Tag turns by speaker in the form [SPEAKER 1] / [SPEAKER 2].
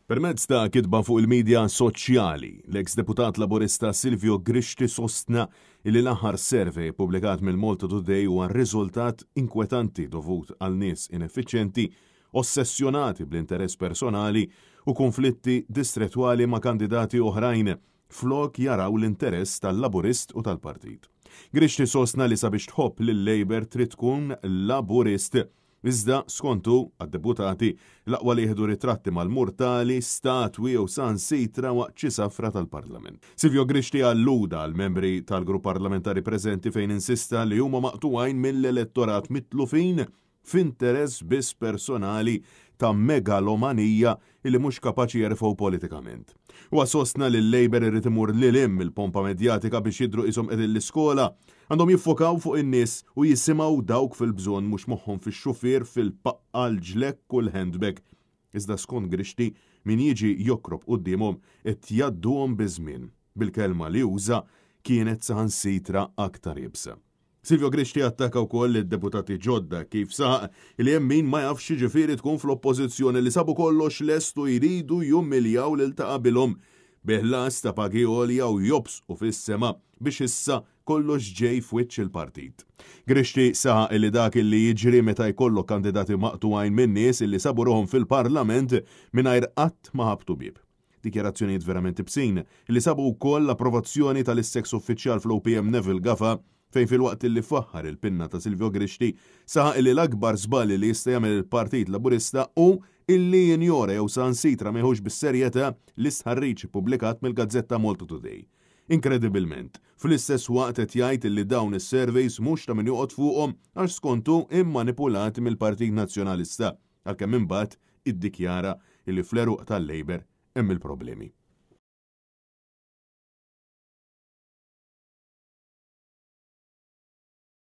[SPEAKER 1] Permezz ta' kitba fuq il-midja soċjali, l-eks deputat Laburista Silvio Grixti sostna li l-aħħar survey ippubblikat mill-Malta Today huwa riżultat inkwetanti dovut għal nies ineffiċjenti, ossessjonati bl-interess personali u kunflitti distrettwali ma' kandidati oħrajn flok jaraw l-interess tal-Laburist u tal-partit. Grixti sostna li sabiex tħobb lil-Labour trid tkun Laburist. Iżda, skont hu, għad-deputati, l-aqwa li jieħdu ritratti mal-murtali, statwi jew saħansitra waqt xi safra tal-Parlament. Silvio Grixti alluda għall-membri tal-grupp parlamentari preżenti fejn insista li huma maqtugħin mill-elettorat mitlufin f'interess biss personali ta' megalomanija li mhux kapaċi jerfgħu politikament. Huwa sostna li l-Labour irid imur lil hinn mill-pompa medjatika biex jidhru qishom qegħdin l-iskola. Għandhom jiffokaw fuq in-nies u jisimgħu dawk fil-bżonn mhux moħħhom fix-xufier, fil-paqqa, l-ġlekk u l-handbag. Iżda skont Grixti, min jiġi jokrob quddiemhom qed jgħadduhom biż-żmien. Bil-kelma li uża kienet saħansitra aktar iebsa. Silvio Grixti attakka wkoll lid-deputati ġodda kif saħaq li hemm min ma jafx x'jiġifieri tkun fl-Oppożizzjoni li sabu kollox lest u jridu jumiljaw lil ta' qabilhom bi ħlas ta' pagi għolja u jobsqu fis-sema biex issa kollox ġej f'wiċċ il-partit. Grixti saħaq li dak li jiġri meta jkollok kandidati maqtugħin min-nies li sabu ruħhom fil-Parlament mingħajr qatt ma ħabtu bieb. Dikjarazzjonijiet verament ibsin, li sabu wkoll l-approvazzjoni tal-issa eks uffiċjal fl-OPM Neville Gafa fejn filwaqt li faħħar il-pinna ta' Silvio Grixti, saħaq li l-akbar żball li jista' jagħmel il-Partit Laburista hu illi jinjora jew saħansitra ma jieħux bis-serjetà l-istħarriġ ippubblikat mill-gazzetta Malta Today. Inkredibilment, fl-istess waqt qed jgħid illi dawn is-surveys mhux ta' min joqgħod fuqhom għax skont hu immanipulati mill-Partit Nazzjonalista. għalkemm imbagħad iddikjara li fl-għeruq tal-Labour hemm il-problemi.